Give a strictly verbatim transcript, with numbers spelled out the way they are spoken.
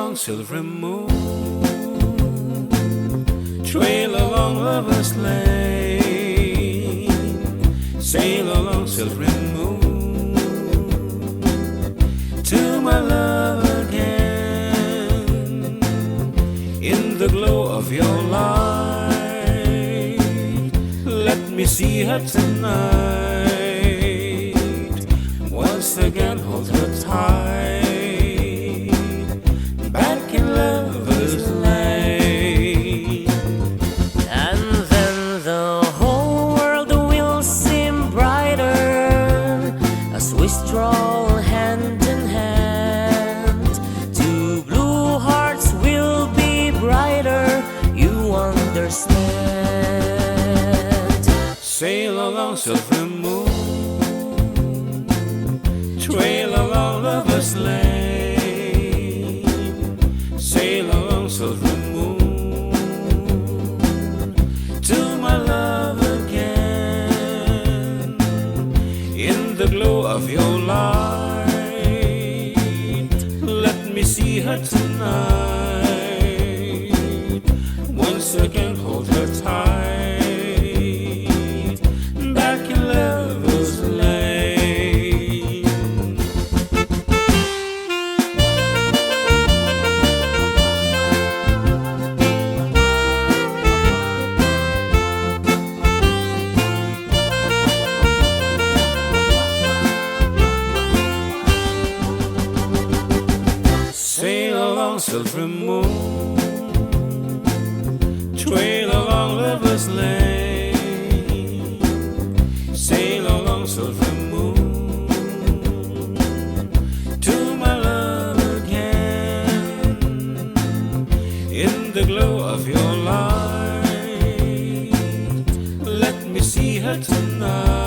Silver moon, trail along Lover's Lane, sail along, silver moon, to my love again. In the glow of your light, let me see her tonight. Once again, hold her tight, back in Lover's Lane. And then the whole world will seem brighter as we stroll hand in hand. Two blue hearts will be brighter, you understand. Sail along, silver moon, trail along Lover's Lane, sail along, silver moon, to my love again. In the glow of your light, let me see her tonight. Once again, hold her tight, back in Lover's Lane. Sail along, silver moon, trail along Lover's Lane, sail along, silver moon, to my love again. In the glow of your light, let me see her tonight.